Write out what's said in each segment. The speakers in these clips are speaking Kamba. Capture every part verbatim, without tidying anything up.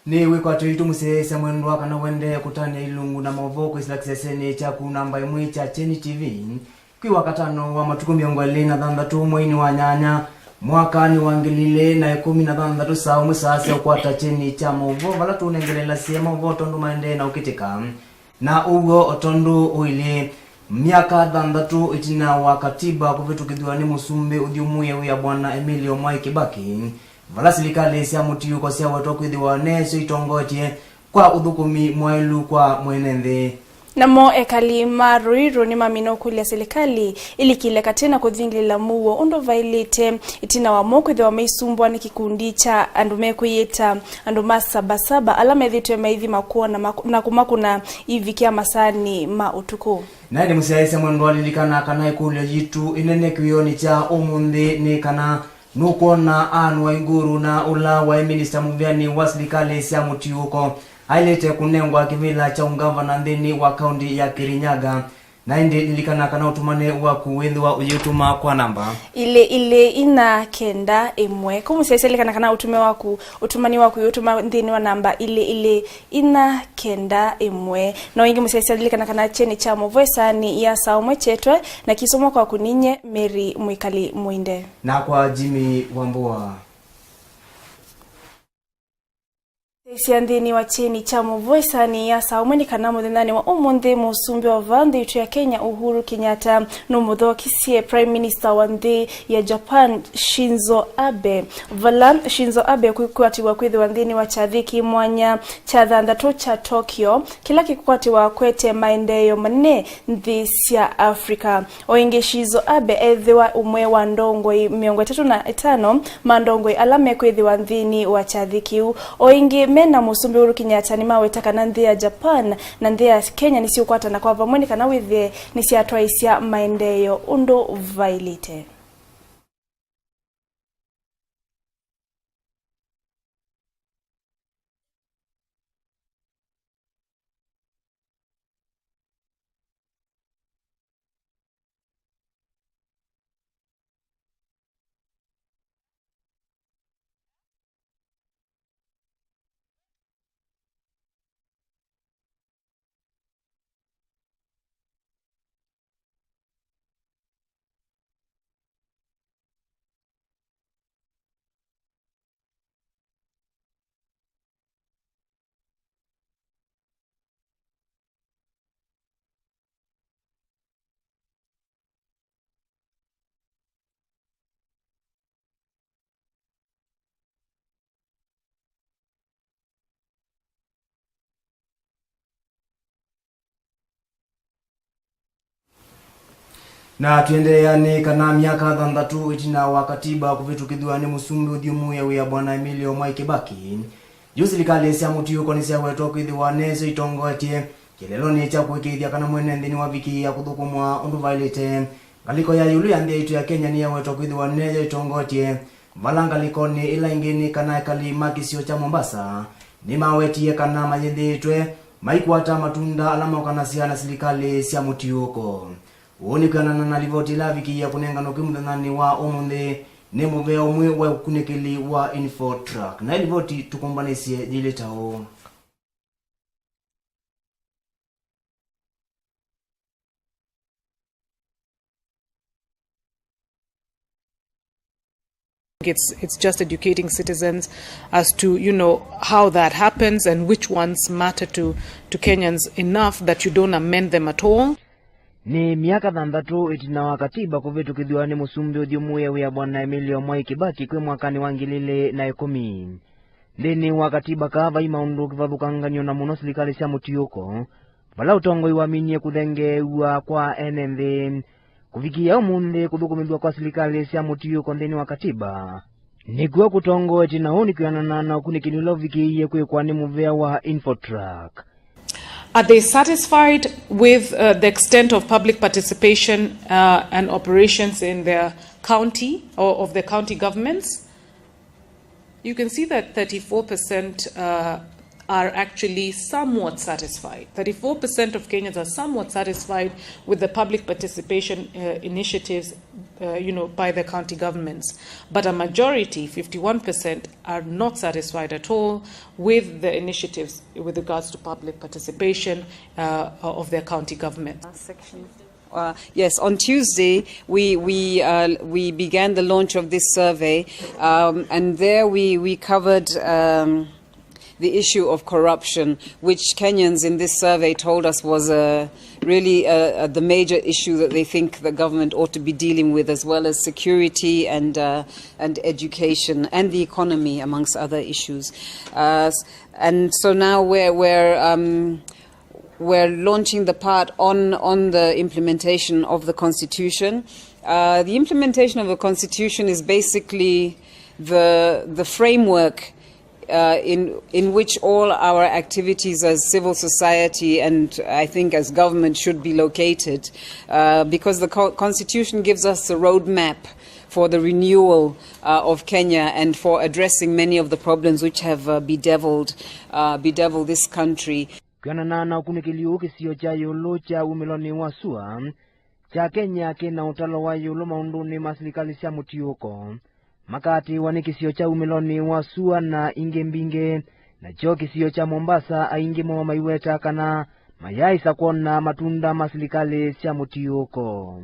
Nĩ wĩkwatyo witũ mũsyaĩĩsya mwendwa kana ũendee kũtanĩa ilungu na maũvoo kwĩsĩla kĩsesenĩ kyaku namba ĩmwe kya Kyeni T V. Kwĩ Wakatano wa matukũ mĩongo ĩlĩ na thanthatũ mweinĩ wa nyanya, mwakanĩ wa ngili ilĩ na ĩkũmi na thanthatũ, saa ũmwe saa sya ũkwata kyeni kya maũvoo, vala tũũnengelelasya maũvoo tondũ maendee na ũkĩtĩka. Na ũw'o o tondũ ũilyĩ, myaka thanthatũ ĩtina wa katiba kũvĩtũkĩthw'a nĩ mũsumbĩ ũthyũmũĩe wĩa Bwana Emilio Mwai Kibaki, vala silikalĩ sya mũtiũko syawetwa kwĩthĩwa nesyo itongoetye kwa ũthũkũmi mwaĩlu kwa mwene nthĩ. Namo ekali ma Ruiru nĩmamina ũkũlya silikalĩ ĩlikĩle katĩ na kũthingĩlĩla mũuo ũndũ vaĩlĩte, ĩtina wa mo kwĩthĩwa maisumbwa nĩ kĩkundi kya andũ mekwĩyĩta andũ ma Saba Saba ala methĩĩtwe maithi makuo na mak-, na kũmakũna ivikĩa masaanĩ ma ũtukũ. Na ĩndĩ mũsyaĩĩsya mwendwa, lilikana kana ĩkũlyo yitũ ĩnene kĩwĩonĩ kya ũmũnthĩ nĩ kana nũkwona Anne Waiguru na ũla waĩ minista mũvĩanĩ wa silikalĩ sya mũtiũko aĩlĩte kũnengwa kĩvĩla kya ũngavana nthĩnĩ wa kaunti ya Kirinyaga. Na ĩndĩ lilikana kana ũtũmani waku wĩthĩwa ũyĩũtũma kwa namba ilĩ ilĩ inya kenda ĩmwe. Kũu mũsyaĩĩsya lilikana kana ũtũme waku, ũtũmani waku ũyĩũtũma nthĩnĩ wa namba ilĩ ilĩ inya kenda ĩmwe. Na o ĩngĩ mũsyaĩĩsya lilikana kana kyeni kya mũvoo ĩsaanĩ ya saa ũmwe kyetwe na kĩsomwa kwaku ninyie Mary Mwikali Mwinde. Nakwa Jimmy Wambua. Sya nthĩnĩ wa kyeni kya mũvoo ĩsaanĩ ya saa ũmwe nĩ kana mũthenyanĩ wa ũmũnthĩ, mũsumbĩ wa vaa nthĩ yitũ ya Kenya, Uhuru Kenyatta, nũmũthokisye Prime Minister wa nthĩ ya Japan, Shinzo Abe, vala Shinzo Abe kwĩkwatĩwa kwĩthĩwa nthĩnĩ wa kyathĩ kĩ mwanya kya thanthatũ kya Tokyo, kĩla kĩkwatĩwa kwete maendeeo manene nthĩ sya Africa. O ĩngĩ, Shinzo Abe ethĩwa ũmwe wa ndongoi mĩongo ĩtatũ na ĩtano ma ndongoi ala mekwĩthĩwa nthĩnĩ wa kyathĩ kĩu. O ĩngĩ, me na mũsumbĩ Uhuru Kenyatta nĩmaweta kana nthĩ ya Japan na nthĩ ya Kenya nĩsiũkwatana kwa vamwe nĩ kana wĩthĩe nĩsyatwaĩsya maendeeo ũndũ vaĩlĩte. Na tũendeea nĩ kana myaka thanthatũ ĩtina wa katiba kũvĩtũkĩthw'a nĩ mũsumbĩ ũthyũmũĩe wĩa Bwana Emilio Mwai Kibaki, yu silikalĩ sya mũtiũko nĩsyawetwa kwĩthĩwa nesyo itongoetye kĩlelonĩ kya kũĩkĩĩthya kana mwene nthĩ nĩwavikĩĩa kũthũkũmwa ũndũ vaĩlĩte. Ngalĩko ya ĩũlũ ya nthĩ yaitũ ya Kenya nĩyawetwa kwĩthĩwa neyo ĩtongoetye, vala ngalĩkonĩ ĩla ĩngĩ nĩ kana ekali ma kĩsio kya Mombasa nĩmawetie kana mayĩthĩĩtwe maikwata matunda ala mokanasya na silikalĩ sya mũtiũko. Ũu nĩ kwĩanana na livoti ĩla yavikĩie kũnenganwa kwĩ mũthenyanĩ wa ũmũnthĩ nĩ mũvea ũmwe wa ũkunĩkĩli wa Infotrack. Na ĩlivoti tũkũmbanĩsye yĩilye ta ũũ. It's, it's just educating citizens as to, you know, how that happens and which ones matter to, to Kenyans enough that you don't amend them at all. Nĩ myaka thanthatũ ĩtina wa katiba kũvĩtũkĩthw'a nĩ mũsumbĩ ũthyũmũĩe wĩa Bwana Emilio Mwai Kibaki kwĩ mwakanĩ wa ngili ilĩ na ĩkũmi. Nthĩnĩ wa katiba kaa vai maũndũ kĩvathũkangany'o na mũno silikalĩ sya mũtiũko, vala ũtongoi waminie kũthengeew'a kwa ene nthĩ. Kũvikĩĩa ũmũnthĩ, kũthũkũmĩthw'a kwa silikalĩ sya mũtiũko nthĩnĩ wa katiba nĩkw'o kũtongoetye, na ũu nĩ kwĩanana na ũkunĩkĩli ũla ũvikĩĩie kwĩkwa nĩ mũvea wa Infotrack. Are they satisfied with, uh, the extent of public participation, uh, and operations in their county or of the county governments? You can see that thirty-four percent, uh, are actually somewhat satisfied. Thirty-four percent of Kenyans are somewhat satisfied with the public participation, uh, initiatives uh, you know, by the county governments. But a majority, fifty-one percent, are not satisfied at all with the initiatives with regards to public participation, uh, of their county government. Uh, yes, on Tuesday, we, we, uh, we began the launch of this survey, um, and there we, we covered, um, the issue of corruption, which Kenyans in this survey told us was, uh, really, uh, uh, the major issue that they think the government ought to be dealing with, as well as security and, uh, and education and the economy, amongst other issues. Uh, s-, and so now we're, we're, um, we're launching the part on, on the implementation of the Constitution. Uh, the implementation of the Constitution is basically the, the framework, uh, in, in which all our activities as civil society and, I think, as government should be located, uh, because the co-, Constitution gives us the roadmap for the renewal, uh, of Kenya and for addressing many of the problems which have, uh, bedeviled, uh, bedeviled this country. Kwĩanana na ũkunĩkĩli ũũ, kĩsio kya ĩũlũ kya wumĩlonĩ wa sua kya Kenya kĩ na ũtalo wa ĩũlũ maũndũnĩ ma silikalĩ sya mũtiũko makaatĩĩwa nĩ kĩsio kya wumĩlonĩ wa sua na ingĩ mbingĩ. Nakyo kĩsio kya Mombasa, aingĩ moo maiweta kana mayaaĩsa kwona matunda ma silikalĩ sya mũtiũko.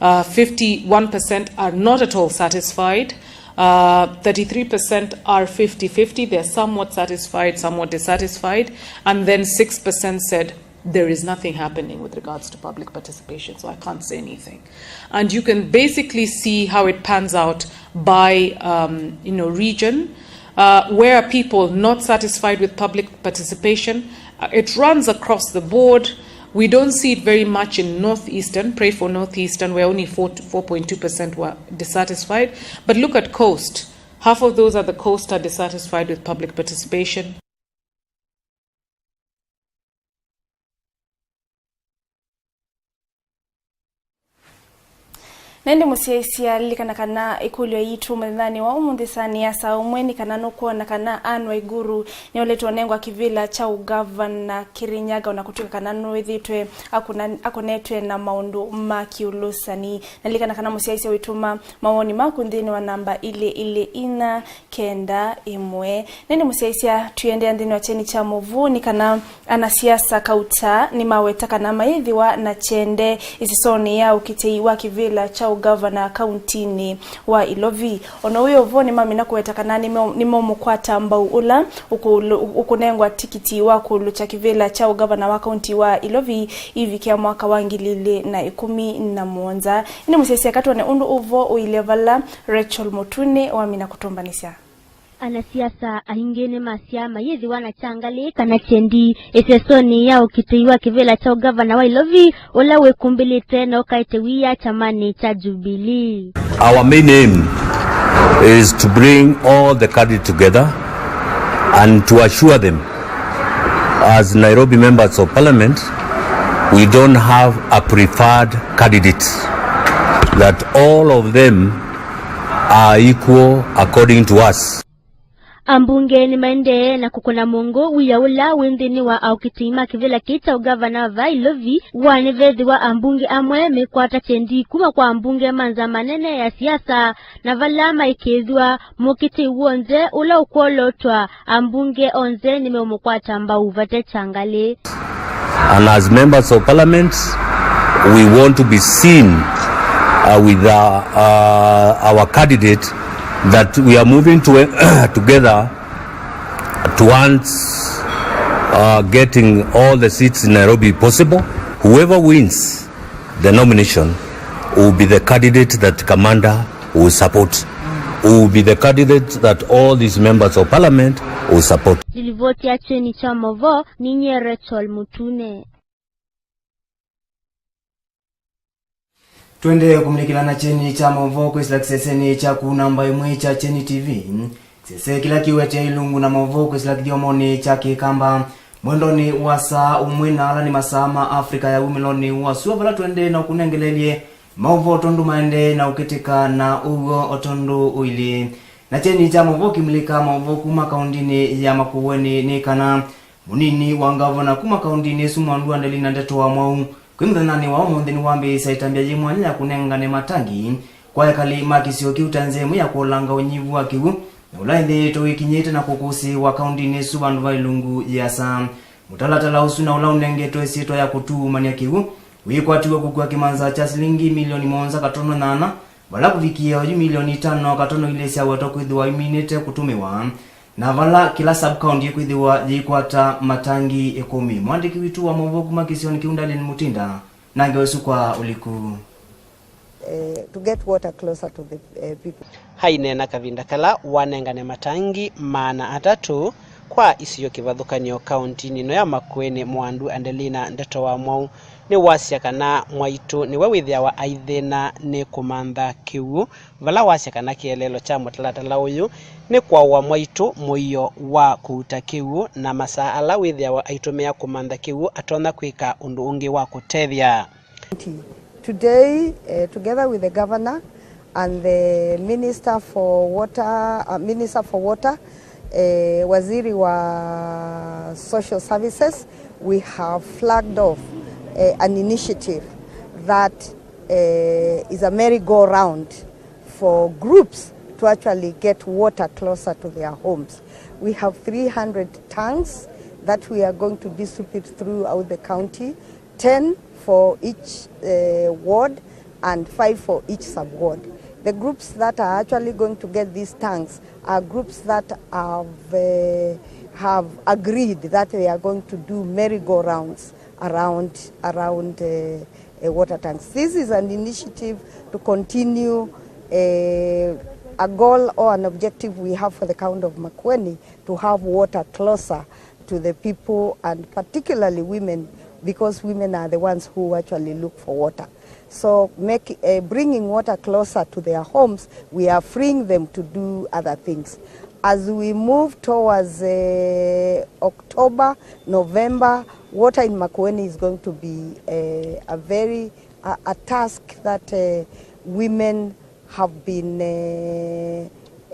Uh, fifty-one percent are not at all satisfied. Uh, thirty-three percent are fifty fifty. They're somewhat satisfied, somewhat dissatisfied. And then six percent said, "There is nothing happening with regards to public participation, so I can't say anything." And you can basically see how it pans out by, um, you know, region, uh, where are people not satisfied with public participation. Uh, it runs across the board. We don't see it very much in Northeastern. Pray for Northeastern, where only four, four point two percent were dissatisfied. But look at Coast. Half of those at the Coast are dissatisfied with public participation. Na ĩndĩ mũsyaĩĩsya, lilikana kana ĩkũlyo yitũ mũthenyanĩ wa ũmũnthĩ saa nĩ ya saa ũmwe nĩ kana nũkwona kana Anne Waiguru nĩoletwe ũnengwa kĩvĩla kya ũgavana Kirinyaga, o na kũtw'ĩka kana nũĩthĩtwe akũna-, akũnetwe na maũndũ ma kĩũlũsani. Na lilikana kana mũsyaĩĩsya wĩtũma mawoni maku nthĩnĩ wa namba ilĩ ilĩ inya kenda ĩmwe. Na ĩndĩ mũsyaĩĩsya, tũiendeea nthĩnĩ wa kyeni kya maũvoo nĩ kana anasiasa kauta nĩmaweta kana mayĩthĩwa na kyende ĩsesonĩ ya ũkitĩi wa kĩvĩla kya ũgavana kauntinĩ wa Ilovi. O na wĩ o vo, nĩmamina kũweta kana nĩme-, nĩmeũmũkwata mbau ũla ũkũlũ-, ũkũnengwa tikiti wa kũlũkya kĩvĩla kya ũgavana wa kaunti wa Ilovi ĩivikĩa mwaka wa ngili ilĩ na ĩkũmi na mũonza. Ĩndĩ mũsyaĩĩsya, eka twone ũndũ ũvoo ũilye vala Rachel Mũtune wamina kũtũmbanĩsya. Anasiasa aingĩ nĩmasyaa mayĩthĩwa na kyangalĩ kana kyendi ĩsesonĩ ya ũkitĩi wa kĩvĩla kya ũgavana wa Ilovi, ũla wĩkumbĩlĩte na ũkaete wia kyamanĩ kya Jubilee. Our main aim is to bring all the candidates together and to assure them, as Nairobi members of parliament, we don't have a preferred candidate, that all of them are equal according to us. Ambunge nĩmaendee na kũkũna mũngũ wia ũla wĩ nthĩnĩ wa aũkitĩi ma kĩvĩla kĩĩ kya ũgavana va Ilovi, wa nĩvethĩwa ambunge amwe mekwata kyendi kuma kwa ambunge ma nzama nene ya siasa, na vala maĩkĩĩthw'a mũkitĩi w'onthe ũla ũkwolotwa, ambunge onthe nĩmeũmũkwata mbau vate kyangalĩ. And as members of parliament, we want to be seen, uh, with, uh, uh, our candidate, that we are moving to, together towards, uh, getting all the seats in Nairobi possible. Whoever wins the nomination will be the candidate that commander will support, will be the candidate that all these members of parliament will support. Ndilivoti ya kyeni kya maũvoo, ninyie Rachel Mũtune. Twendee kũmũnĩkĩla na kyeni kya maũvoo kwĩsĩla kĩsesenĩ kyaku namba ĩmwe kya Kyeni T V. Kĩsese kĩla kĩwetee ilungu na maũvoo kwĩsĩla kĩthyomonĩ kya Kĩkamba mwendonĩ wa saa ũmwe, na ala nĩ masaa ma Africa ya wumĩlonĩ wa sua, vala tũendee na ũkũnengeleelye maũvoo tondũ maendee na ũkĩtĩka na ũw'o o tondũ ũilyĩ. Na kyeni kya maũvoo kimulĩka maũvoo kuma kaũndinĩ ya Makueni nĩ kana mũnini wa ngavana kuma kaũndinĩ ĩsu, Mwandu Adelina Ndeto wa Mwau, Yu mũthenyanĩ wa ũmũnthĩ nĩwambĩĩsya ĩtambya yĩ mwanya ya kũnengane matangi kwa ekali ma kĩsio kĩu ta nzĩa ĩmwe ya kũolanga ũnyivu wa kĩw'ũ, na ũla ĩthĩĩtwe wĩkinyĩte na kũkũsĩĩwa kaũndĩnĩ ĩsu vandũ va ĩlungu yĩasa. Mũtalatala ũsu na ũla ũnengetwe ĩsyĩtwa ya kũtuumany'a kĩw'ũ wĩkwatiwe kũkua kĩmanza kya silingi milioni mũonza katono nyanya, vala kũvikĩa oyu milioni itano katono ilĩ syawetwa kwĩthĩwa iminĩte kũtũmĩwa, na vala kĩla sub-county ĩkwĩthĩwa yĩikwata matangi ĩkũmi. Mwandĩki witũ wa maũvoo kuma kĩsionĩ kĩu, Darlene Mutinda, nangĩ ũsu kwa ũliku. Eh, to get water closer to the, eh, people. Aineena kavinda kala wanengane matangi maana atatũ kwa isio kĩvathũkany'o kaũntinĩ ĩno ya Makueni, Mwandu Adelina Ndeto wa Mwau nĩwasya kana mwaitũ nĩwe wĩthĩawa aithĩna nĩ kũmantha kĩw'ũ, vala wasya kana kĩeleelo kya mũtalatala ũyũ nĩ kwaũa mwaitũ mũio wa kũuta kĩw'ũ, na masaa ala wĩthĩawa aitũmĩa kũmantha kĩw'ũ atonya kwĩka ũndũ ũngĩ wa kũtethya. Today, eh, together with the governor and the minister for water, uh, minister for water, eh, waziri wa social services, we have flagged off, eh, an initiative that, eh, is a merry-go-round for groups to actually get water closer to their homes. We have three hundred tanks that we are going to distribute throughout the county, ten for each, uh, ward and five for each sub-ward. The groups that are actually going to get these tanks are groups that have, uh, have agreed that they are going to do merry-go-rounds around, around, uh, uh, water tanks. This is an initiative to continue, uh, a goal or an objective we have for the county of Makueni, to have water closer to the people, and particularly women, because women are the ones who actually look for water. So make, uh, bringing water closer to their homes, we are freeing them to do other things. As we move towards, uh, October, November, water in Makueni is going to be, uh, a very, a, a task that, uh, women have been, uh,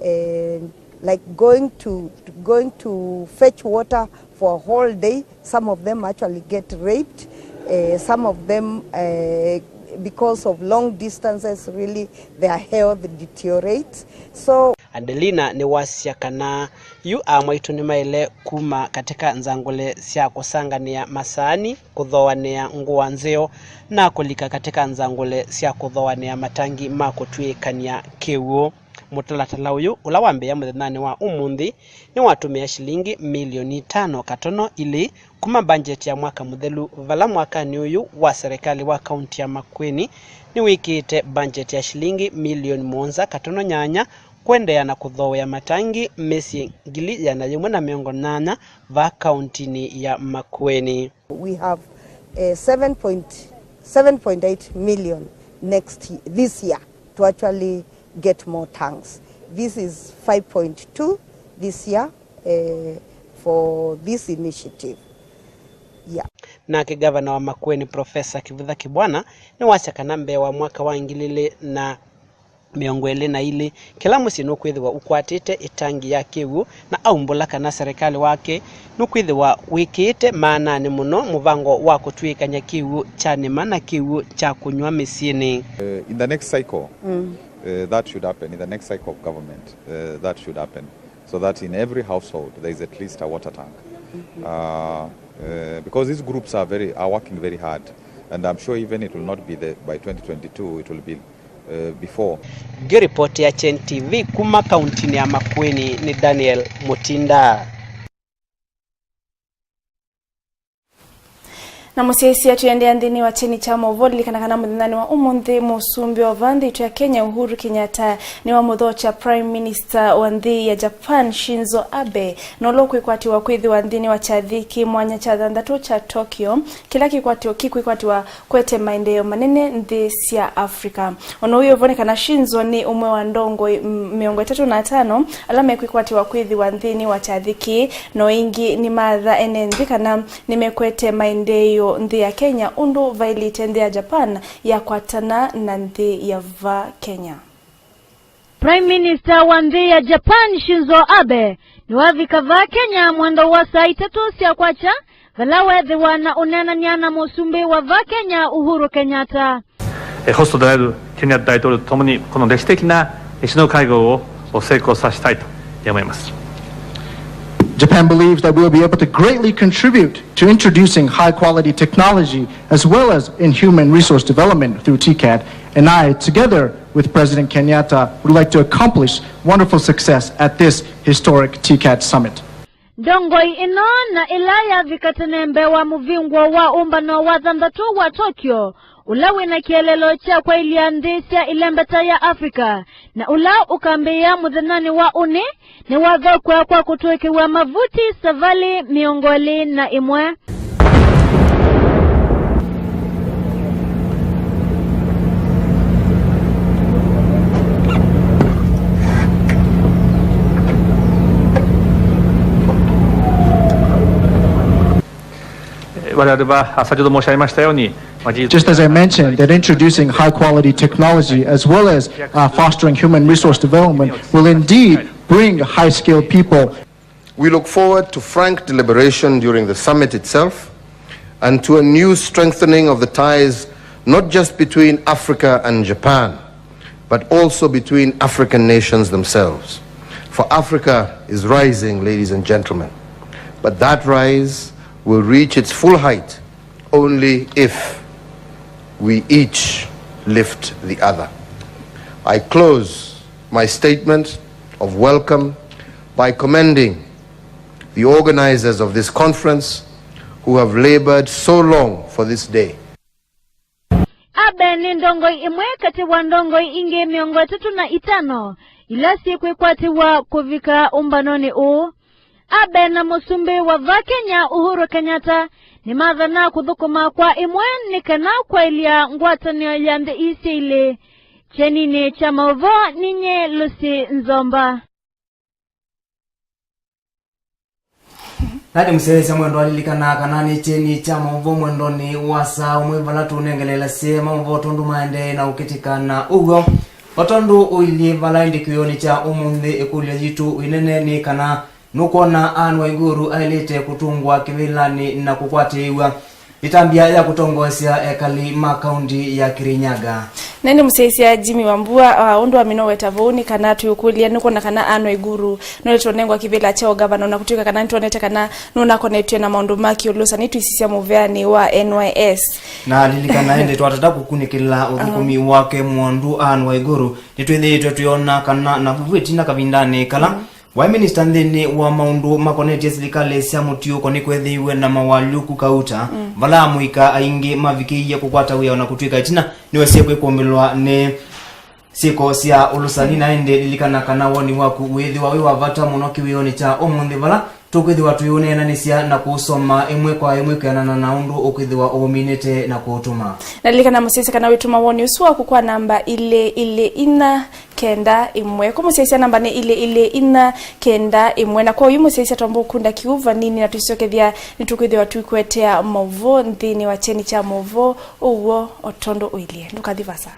uh, like, going to, going to fetch water for a whole day. Some of them actually get raped. Uh, some of them, uh, because of long distances, really, their health deteriorates. So Adelina nĩwasya kana yu amwaitũ nĩmaĩle kuma katĩka nzangũle sya kũsanganĩa masaani, kũthooanĩa ngũa nzeo, na kũlika katĩka nzangũle sya kũthooanĩa matangi ma kũtw'ĩĩkany'a kĩw'ũ. Mũtalatala ũyũ, ũla wambĩĩa mũthenyanĩ wa ũmũnthĩ, nĩwatũmĩa shilingi milioni itano katono ilĩ kuma mbanjeti ya mwaka mũthelu, vala mwakanĩ ũyũ wa serikali wa kaunti ya Makueni nĩwĩkĩĩte mbanjeti ya shilingi milioni mũonza katono nyanya kũendeea na kũthooea matangi mĩsyĩ ngili ĩana yĩmwe na mĩongo nyanya vaa kauntinĩ ya Makueni. We have, eh, seven point, seven point eight million next y-, this year to actually get more tanks. This is five point two this year, eh, for this initiative. Yeah. Nake gavana wa Makueni, Profesa Kivutha Kibwana, nĩwasya kana mbee wa mwaka wa ngili ilĩ na mĩongo ĩlĩ na ilĩ, kĩla mũsyĩ nũkwĩthĩwa ũkwatĩte ĩtangi ya kĩw'ũ, na aumbũla kana serikali wake nũkwĩthĩwa wĩkĩĩte maananĩ mũno mũvango wa kũtw'ĩĩkany'a kĩw'ũ kya nĩma na kĩw'ũ kya kũnyw'a mĩsyĩnĩ. Uh, in the next cycle, uh, that should happen, in the next cycle of government, uh, that should happen, so that in every household there is at least a water tank. Uh, uh, because these groups are very, are working very hard, and I'm sure even it will not be the, by twenty twenty-two, it will be, uh, before. Ngĩripotĩa Kyeni T V kuma kauntinĩ ya Makueni nĩ Daniel Mutinda. Na mũsyaĩĩsya, tũiendeea nthĩnĩ wa kyeni kya maũvoo, lilikana kana mũthenyanĩ wa ũmũnthĩ, mũsumbĩ wa vaa nthĩ itũ ya Kenya, Uhuru Kenyatta, nĩwamũthokya Prime Minister wa nthĩ ya Japan, Shinzo Abe, na ũla ũkwĩkwatĩwa kwĩthĩwa nthĩnĩ wa kyathĩ kĩ mwanya kya thanthatũ kya Tokyo, kĩla kĩkwatĩwa, kĩkwĩkwatĩwa kũete maendeeo manene nthĩ sya Africa. O na ũu, yĩũvoneka kana Shinzo nĩ ũmwe wa ndongoi, mm, mĩongo ĩtatũ na atano ala mekwĩkwatĩwa kwĩthĩwa nthĩnĩ wa kyathĩ kĩĩ, na o ĩngĩ nĩmaatha ene nthĩ kana nĩmekwete maendeeo nthĩ ya Kenya ũndũ vaĩlĩte nthĩ ya Japan yakwatana na nthĩ ya vaa Kenya. Prime Minister wa nthĩ ya Japan, Shinzo Abe, nĩwavika vaa Kenya mwendau wa saa itatũ sya kwakya, vala weethĩwa na ũneenany'a na Mũsumbĩ wa va Kenya, Uhuru Kenyatta. えー、ホストであるケニア大統領と共に、この歴史的な首脳会合を成功させたいと思います。 Japan believes that we'll be able to greatly contribute to introducing high-quality technology as well as in human resource development through TICAD, and I, together with President Kenyatta, would like to accomplish wonderful success at this historic TICAD summit. Ndongoi ĩno na ĩla yavika tene mbee wa mũvingũo wa ũmbano wa thanthatũ wa Tokyo, ũla wĩ na kĩeleelo kya kwaĩlya nthĩ sya ĩlembeta ya Africa, na ũla ũkambĩĩa mũthenyanĩ wa ũnĩ, nĩwathokw'a kwa kũtũĩkĩw'a mavuti savalĩ mĩongo ĩlĩ na ĩmwe. Just as I mentioned, that introducing high-quality technology as well as, uh, fostering human resource development will indeed bring high-skilled people. We look forward to frank deliberation during the summit itself and to a new strengthening of the ties not just between Africa and Japan, but also between African nations themselves. For Africa is rising, ladies and gentlemen, but that rise will reach its full height only if we each lift the other. I close my statement of welcome by commending the organizers of this conference who have labored so long for this day. Abe nĩ ndongoi ĩmwe katĩ wa ndongoi ingĩ mĩongo ĩtatũ na itano ila syĩkwĩkwatĩw'a kũvika ũmbanonĩ ũũ. Abe na mũsumbĩ wa va Kenya, Uhuru Kenyatta, nĩmathanaa kũthũkũma kwa ĩmwe nĩ kana kwaĩlya ngwatanĩo ya nthĩ ii syĩ ilĩ. Kyeninĩ kya maũvoo, ninyie Lucy Nzomba. Na nĩ mũsyaĩĩsya mwendwa alilikanaa kana nĩ kyeni kya maũvoo mwendonĩ wa saa ũmwe vala tũnengelelasye maũvoo tondũ maendee na ũkĩtĩka na ũw'o. O tondũ ũilyĩ vala ĩndĩ kĩwĩonĩ kya ũmũnthĩ, ĩkũlyo yitũ ĩnene nĩ kana nũkwona Anne Waiguru aĩlĩte kũtũngwa kĩvĩlanĩ na kũkwatĩĩw'a ĩtambya ya kũtongoesya ekali ma kaunti ya Kirinyaga. Na ĩndĩ mũsyaĩĩsya Jimmy Wambua, uh, ũndũ wamina ũweta vau nĩ kana twĩũkũlya nũkwona kana Anne Waiguru nũletwe ũnengwa kĩvĩla kya ũngavana, na kũtw'ĩka kana nĩtwonete kana nũnakonetw'e na maũndũ ma kĩũlũsa, nĩtwĩsisya mũveanĩ wa N Y S. Na lilikana ĩndĩ twatata kũkunĩkĩla ũthũkũmi wake mũondu Anne Waiguru, nĩtwĩthĩĩtwe twĩona kana na vuvu ĩtina kavindanĩ kala waĩ minista nthĩnĩ wa maũndũ makonetye silikalĩ sya mũtiũko nĩkweethĩiwe na mawalyũku kauta, vala amũika aingĩ mavikĩie kũkwata wĩa, o na kũtw'ĩka ĩtina nĩwesie kwĩkũmbĩlwa nĩ syĩko sya ũlũsani. Na ĩndĩ lilikana kana woni waku wĩĩthĩwa wĩ wa vata mũno kĩwĩonĩ kya ũmũnthĩ vala tũkwĩthĩwa tũiũneenanĩsya na kũũsoma ĩmwe kwa ĩmwe kwĩanana na ũndũ ũkwĩthĩwa ũũminĩte na kũũtũma. Na lilikana mũsyaĩĩsya kana wĩtũma woni ũsu waku kwa namba ilĩ ilĩ inya kenda ĩmwe. Kũmũsyaĩĩsya namba nĩ ilĩ ilĩ inya kenda ĩmwe. Na kwoou mũsyaĩĩsya twamba ũkunda kĩu vanini na tũisyokethya nĩtũkwĩthĩwa tũikũetea maũvoo nthĩnĩ wa kyeni kya maũvoo ũw'o o tondũ ũilyĩ. Ndũkathi vasa.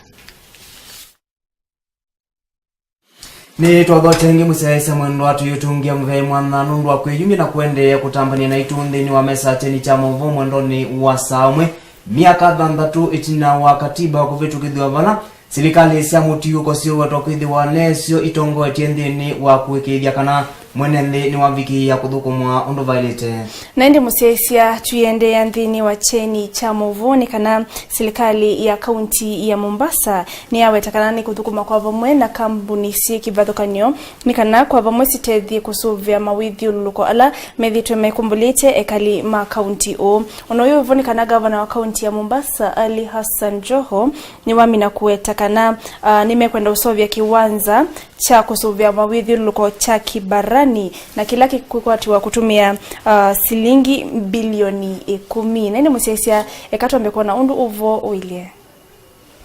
Nĩ twathote ĩngĩ mũsyaĩĩsya mwendwa tũyĩũtũngĩa mũvea mwanya nũndũ wa kwĩyumya na kũendeea kũtambany'a naitũ nthĩnĩ wa mesa kyeni kya maũvoo mwendonĩ wa saa ũmwe. Myaka thanthatũ ĩtina wa katiba kũvĩtũkĩthw'a vala silikalĩ sya mũtiũko syĩwetwa kwĩthĩwa nesyo itongoetye nthĩnĩ wa kũĩkĩĩthya kana mwene nthĩ nĩwavikĩĩa kũthũkũmwa ũndũ vaĩlĩte. Na ĩndĩ mũsyaĩĩsya, tũiendeea nthĩnĩ wa kyeni kya maũvoo nĩ kana silikalĩ ya kaunti ya Mombasa nĩyaweta kana nĩ kũthũkũma kwa vamwe na kambuni syĩ kĩvathũkany'o nĩ kana kwa vamwe sitethye kũsũvĩa mawĩthyũlũlũko ala methĩĩtwe mekũmbũlĩte ekali ma kaunti ũũ. O na ũyũ wĩvo nĩ kana ngavana wa kaunti ya Mombasa, Ali Hassan Joho, nĩwamina kũweta kana, ah, nĩmekwenda ũseũvya kĩwanza kya kũsũvĩa mawĩthyũlũlũko kya Kibarani, na kĩla kĩkwĩkwatĩwa kũtũmĩa, ah, silingi mbilioni ĩkũmi. Na ĩndĩ mũsyaĩĩsya, eka twambe kwona ũndũ ũvoo ũilye.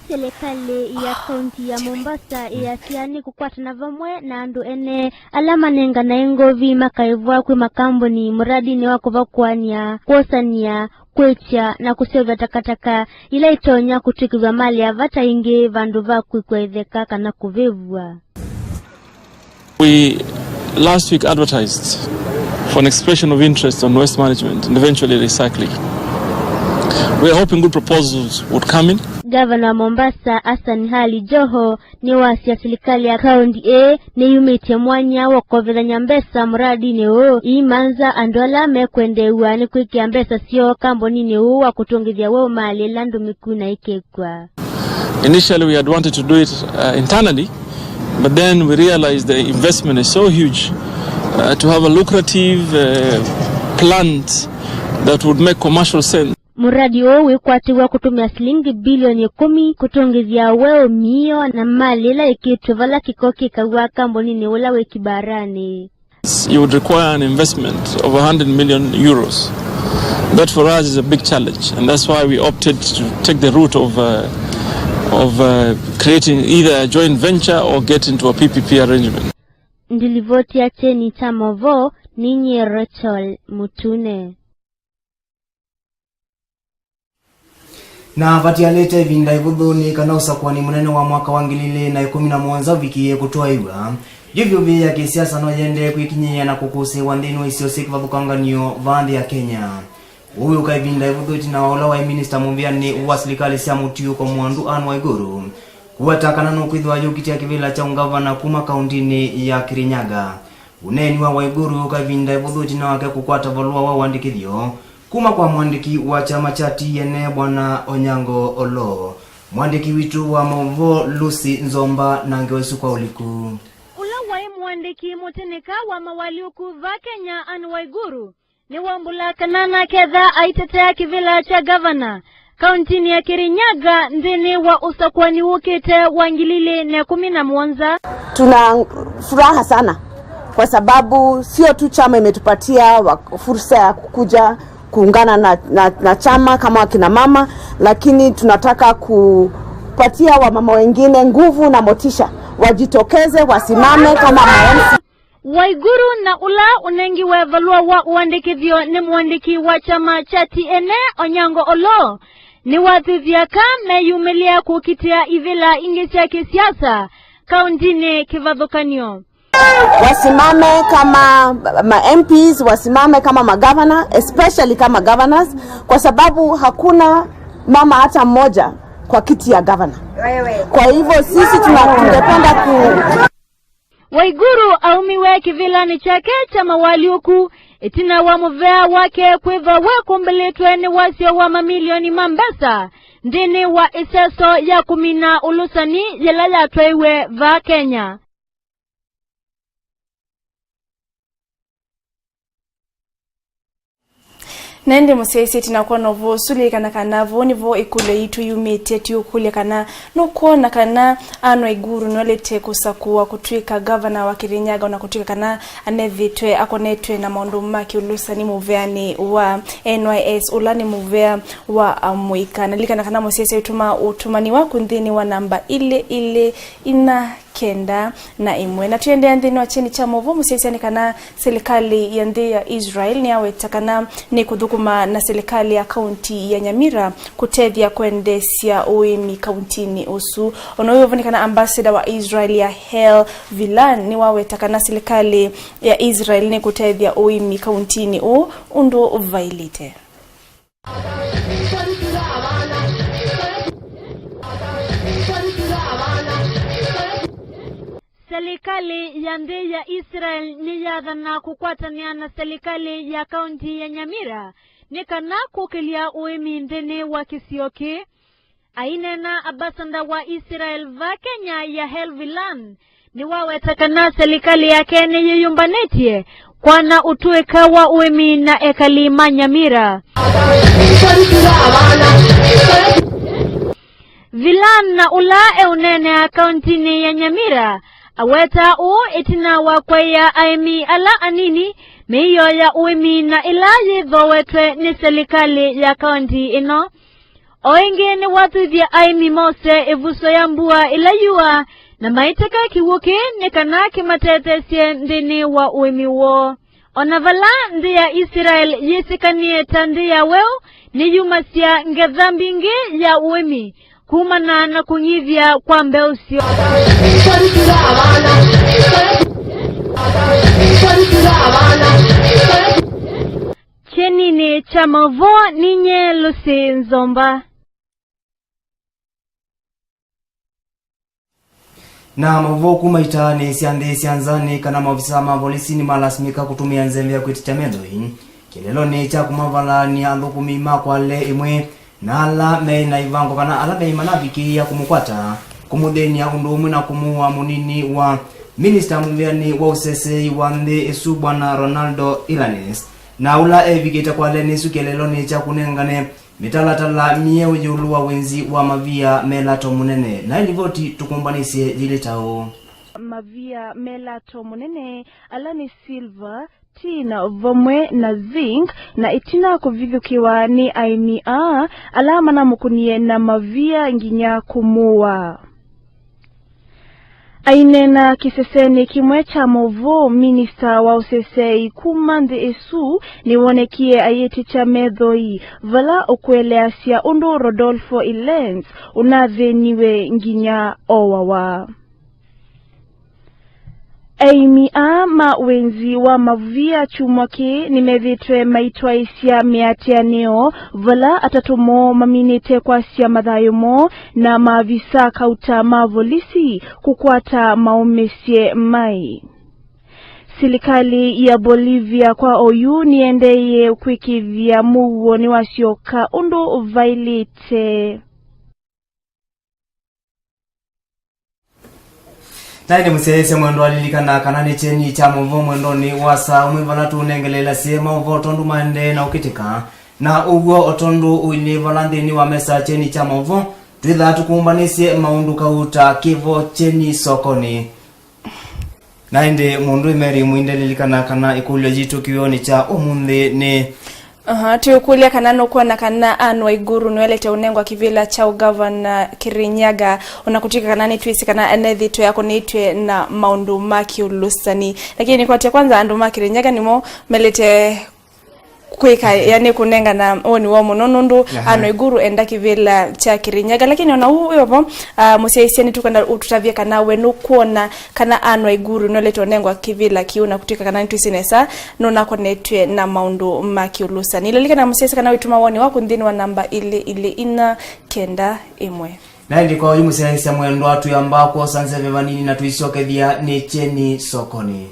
Silikalĩ ya kaunti ya Mombasa ĩasya nĩ kũkwatana vamwe na andũ ene ala manenganae ngovi makaĩvwa kwĩ makambuni mũradinĩ wa kũvakũanĩa, kwosany'a, kwĩkya na kũseũvya takataka ila itonya kũtw'ĩkĩthw'a malĩ ya vata ĩngĩ vandũ va kwĩkw'a ĩtheka kana kũvĩvw'a. We last week advertised for an expression of interest on waste management and eventually recycling. We are hoping good proposals would come in. Gavana wa Mombasa, Hassan Ali Joho, nĩwasya silikalĩ ya kaũnti ĩĩ nĩyumĩtye mwanya wa kũkovethany'a mbesa mũradinĩ ũũ, iimanza andũ ala mekwendeew'a nĩ kwĩkĩa mbesa syoo kamboninĩ ũũ wa kũtũngĩthya weũ malĩ ĩla ndũmĩku na ĩkekw'a. Initially, we had wanted to do it, uh, internally, but then we realized the investment is so huge, uh, to have a lucrative, uh, plant that would make commercial sense. Mũradi ũũ wĩkwatĩw'a kũtũmĩa silingi bilioni ĩkũmi kũtũngĩthya weũ mĩio na malĩ ĩla ĩkĩtwe vala kĩko kĩkaw'a kamboninĩ ũla wĩ Kibaranĩ. You would require an investment of a hundred million euros. That for us is a big challenge, and that's why we opted to take the route of, uh, of, uh, creating either a joint venture or get into a P P P arrangement. Ndilivoti ya kyeni kya movoo ninyie Rachel Mutune. Na vatialĩte ĩvinda ĩvũthũ nĩ kana ũsakũani mũnene wa mwaka wa ngili ilĩ na ĩkũmi na mũonza ũvikĩĩe kũtwaĩw'a, vyũ vyũ mĩĩ ya kĩsiasa no yĩendee kwĩkinyĩĩa na kũkũsĩĩwa nthĩnĩ wa isio syĩ kĩvathũkanganyo vaa nthĩ ya Kenya. Ũu wĩũka ĩvinda ĩvũthũ ĩtina wa ũla waĩ minista mũvĩanĩ wa silikalĩ sya mũtiũko Mwandu Anne Waiguru kũweta kana nũkwĩthĩwa ayũkitĩa kĩvĩla kya ũngavana kuma kaũntinĩ ya Kirinyaga. Ũneeni wa Waiguru wĩũka ĩvinda ĩvũthũ ĩtina wake kũkwata valũa wa ũandĩkĩthyo kuma kwa mwandĩki wa kyama kya T N A, Bwana Onyango Oloo. Mwandĩki witũ wa maũvoo Lucy Nzomba na ngewa ĩsu kwa ũliku. Ũla waĩ mũandĩki mũtĩnĩka wa mawalyũku va Kenya, Anne Waiguru, nĩwambũla kana naketha aitetea kĩvĩla kya gavana kaũntinĩ ya Kirinyaga nthĩnĩ wa ũsakũani wũkĩte wa ngili ilĩ na ĩkũmi na mũonza. Tuna furaha sana kwa sababu sio tu chama imetupatia wa-, fursa ya kukuja kuungana na, na, na chama kama wakina mama, lakini tunataka kupatia wamama wengine nguvu na motisha, wajitokeze, wasimame kama ma M C. Waiguru na ũla ũnengiwe valũa wa ũandĩkĩthyo nĩ mũandĩki wa kyama kya T N A Onyango Oloo nĩwatwĩthya ka meyumĩlĩa kũkitĩa ivĩla ingĩ sya kĩsiasa kaũntinĩ kĩvathũkany'o. Wasimame kama ma M Ps, wasimame kama magavana, especially kama governors, kwa sababu hakuna mama hata mmoja kwa kiti ya gavana. Kwa hivyo sisi tuna-, tungependa ku- Waiguru aumiwe kĩvĩlanĩ kyake kya mawalyũku ĩtina wa mũvea wake kwĩthwa wekũmbĩlĩtwe nĩ wasyo wa mamilioni ma mbesa nthĩnĩ wa ĩseso ya kũmina ũlũsani yĩla yatwaiwe vaa Kenya. Na ĩndĩ mũsyaĩĩsya, ĩtina wa kwona ũvoo ũsu, lilikana kana vau nĩvo ĩkũlyo yitũ yumĩte, ti ũkũlya kana nũkwona kana Anne Waiguru nĩwaĩlĩte kũsakũwa kũtw'ĩka gavana wa Kirinyaga, o na kũtw'ĩka kana anethĩĩtwe akonetwe na maũndũ ma kĩũlũsani mũveanĩ wa N Y S, ũla nĩ mũvea wa amũika. Na lilikana kana mũsyaĩĩsya witũ ma ũtũmani waku nthĩnĩ wa namba ilĩ ilĩ inya kenda na ĩmwe. Na tũiendeea nthĩnĩ wa kyeni kya maũvoo, mũsyaĩĩsya nĩ kana silikalĩ ya nthĩ ya Israel nĩyaweta kana nĩkũthũkũma na silikalĩ ya kaunti ya Nyamira kũtethya kwendeesya ũĩmi kauntinĩ ũsu. O na ũu wĩvo nĩ kana ambassador wa Israel Yael Villan nĩwaweta kana silikalĩ ya Israel nĩkũtethya ũĩmi kauntinĩ ũũ ũndũ vaĩlĩte. Silikalĩ ya nthĩ ya Israel nĩyathana kũkwatanĩa na silikalĩ ya kaunti ya Nyamira nĩ kana kũkĩlya ũĩmi nthĩnĩ wa kĩsio kĩĩ. Aineena ambassador wa Israel va Kenya, Yael Villan, nĩwaweta kana silikalĩ yake nĩyĩyũmbanĩtye kwana ũtũĩka wa ũĩmi na ekali ma Nyamira. Villan, na ũla eũneenea kauntinĩ ya Nyamira, aweta ũũ ĩtina wa kwaĩa aĩmi ala anini mĩio ya ũĩmi na ĩla yĩthowetwe nĩ silikalĩ ya kaunti ĩno. O ĩngĩ nĩwatwĩthie aĩmi mose ĩvuso ya mbua ĩla yuaa na maiteka kĩw'ũ kĩĩ nĩ kana kĩmatetheesye nthĩnĩ wa ũĩmi woo. O na vala nthĩ ya Israel yĩsĩkanĩe ta nthĩ ya weũ, nĩyumasya ngetha mbingĩ ya ũĩmi kumana na kũnyivya kwa mbeũ syoo. Nĩ kya maũvoo, ninyie Lucy Nzomba. Na maũvoo kuma itaanĩ sya nthĩ sya nza nĩ kana maovisaa ma volisi nĩmalasimĩka kũtũmĩa nzeve ya kwĩtĩkya methoi kĩeleelonĩ kya kũmavalaany'a athũkũmi ma Kwale ĩmwe na ala me na ĩvango kana ala me manavikĩĩa kũmũkwata, kũmũthĩny'a ũndũ ũmwe na kũmũũa mũnini wa minista mũvĩanĩ wa ũseseei wa nthĩ ĩsu, Bwana Ronaldo Ilanes, na ũla evikĩte Kwalenĩ ĩsu kĩeleelonĩ kya kũnengane mĩtalatala myeũ ĩũlũ wa wĩnzi wa mavia me lato mũnene. Na ĩlivoti tũkũmbanĩsye yĩlĩ ta ũũ. Mavia me lato mũnene, ala nĩ silver, tin vamwe na zinc, na ĩtina kũvithũkĩwa nĩ aĩmi aa ala manamũkũnie na mavia nginya kũmũũa. Aineena kĩsesenĩ kĩmwe kya maũvoo, minista wa ũseseei kuma nthĩ ĩsu nĩwonekie ayĩtĩkya methoi, vala ũkũeleasya ũndũ Rodolfo Ilens ũnathĩniwe nginya owawa. Aĩmi aa ma wĩnzi wa mavia kyumwa kĩĩ nĩmethĩĩtwe maitwaĩsya mĩatĩanĩo, vala atatũ moo maminĩte kwasya mathayũ moo na maavisa kauta ma volisi kũkwata maũmĩsye mai. Silikalĩ ya Bolivia kwa oyu nĩendeeie kwĩkĩĩthya mũuo nĩwasyoka ũndũ vaĩlĩte. Na ĩndĩ mũsyaĩĩsya mwendwa alilikanaa kana nĩ kyeni kya maũvoo mwendonĩ wa saa ũmwe vala tũũnengeleelasye maũvoo tondũ maendee na ũkĩtĩka. Na ũw'o o tondũ ũilyĩ vala nthĩnĩ wa mesa kyeni kya maũvoo, twĩthaa tũkũmbanĩsye maũndũ kauta kĩvo kyeni sokonĩ. Na ĩndĩ mũndũ Mary Mwinde, lilikana kana ĩkũlyo yitũ kĩw'ũnĩ kya ũmũnthĩ nĩ, Aha, twĩũkũlya kana nũkwona kana Anne Waiguru nĩwaĩlĩte ũnengwa kĩvĩla kya ũgavana Kirinyaga, ona kũtw'ĩka kana nĩtwĩsĩ kana nethĩĩtwe akũnĩtw'e na maũndũ ma kĩũlũsani. Lakini nĩkwatya kwanza andũ ma Kirinyaga nĩmo melĩte kwĩka, yani kũnengana woni woo mũno nũndũ, aha, Anne Waiguru enda kĩvĩla kya Kirinyaga. Lakini ona ũu wĩ ovo, ah, mũsyaĩĩsya nĩtũkwenda ũtũtavye kana we nũkwona kana Anne Waiguru nĩwaĩlĩte ũnengwa kĩvĩla kĩu, na kũtw'ĩka kana nĩtwĩsĩ nesa nũnakonetw'e na maũndũ ma kĩũlũsani. Lilikana mũsyaĩĩsya kana wĩtũma woni waku nthĩnĩ wa namba ilĩ ilĩ inya kenda ĩmwe. Na ĩndĩ kwa oyu mũsyaĩĩsya mwendwa, twĩambaa kwosa nzeve vanini na tũisyokethya nĩ kyeni sokonĩ.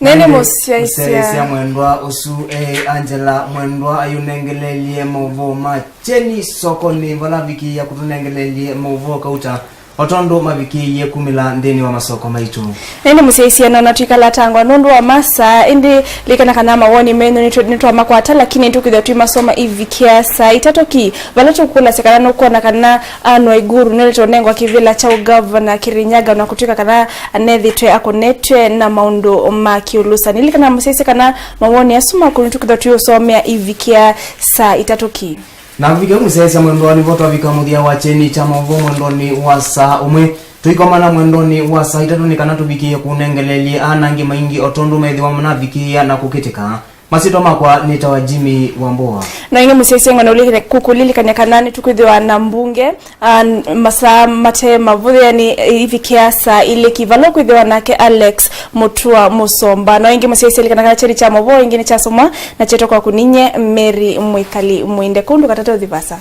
Nĩnĩ mũsyaĩĩsya. Mũsyaĩĩsya mwendwa ũsu e Angela Mwendwa ayũnengeleelye maũvoo ma kyeni sokonĩ vala avikĩĩa kũtũnengeleelye maũvoo kauta o tondũ mavikĩĩie kumĩla nthĩnĩ wa masoko maitũ. Nĩnĩ mũsyaĩĩsya, na ona twĩkalatangwa nũndũ wa masaa, ĩndĩ lilikana kana mawoni menyu nĩtũ-, nĩtwamakwata, lakini nĩtũkwĩthĩwa tũimasoma ivikĩa saa itatũ ki, vala tũkũlasya kana nũkwona kana Anne Waiguru nĩwaĩlĩte ũnengwa kĩvĩla kya ũgavana Kirinyaga, na kũtw'ĩka kana anethĩtwe akũnetw'e na maũndũ ma kĩũlũsani. Lilikana mũsyaĩĩsya kana mawoni asu maku nĩtũkwĩthĩwa tũiũsomea ivikĩa saa itatũ ki. Na kũvika ũu mũsyaĩĩsya mwendwa, nĩvo twavika mũthya wa kyeni kya maũvoo mwendonĩ wa saa ũmwe. Tũikomana mwendonĩ wa saa itatũ nĩ kana tũvikĩĩe kũnengeleelye aa na angĩ maingĩ o tondũ methĩwa manavikĩĩa na kũkĩtĩka. Masyĩtwa makwa nĩtawa Jimmy Wambua. Na ĩngĩ mũsyaĩĩsya ng'ona ũlikane kũkũlilikany'a kana nĩtũkwĩthĩwa na mbunge, ah, masaa mate mavũthĩanĩ, eh, ivikĩa saa ilĩ ki vala ũkwĩthĩwa nake Alex Mutua Musomba. Na ĩngĩ mũsyaĩĩsya lilikana kana kyeni kya maũvoo ĩngĩ nĩkyasomwa na kyetwa kwaku ninyie Mary Mwikali Mwinde. Kũu ndũkatate ũthi vasa.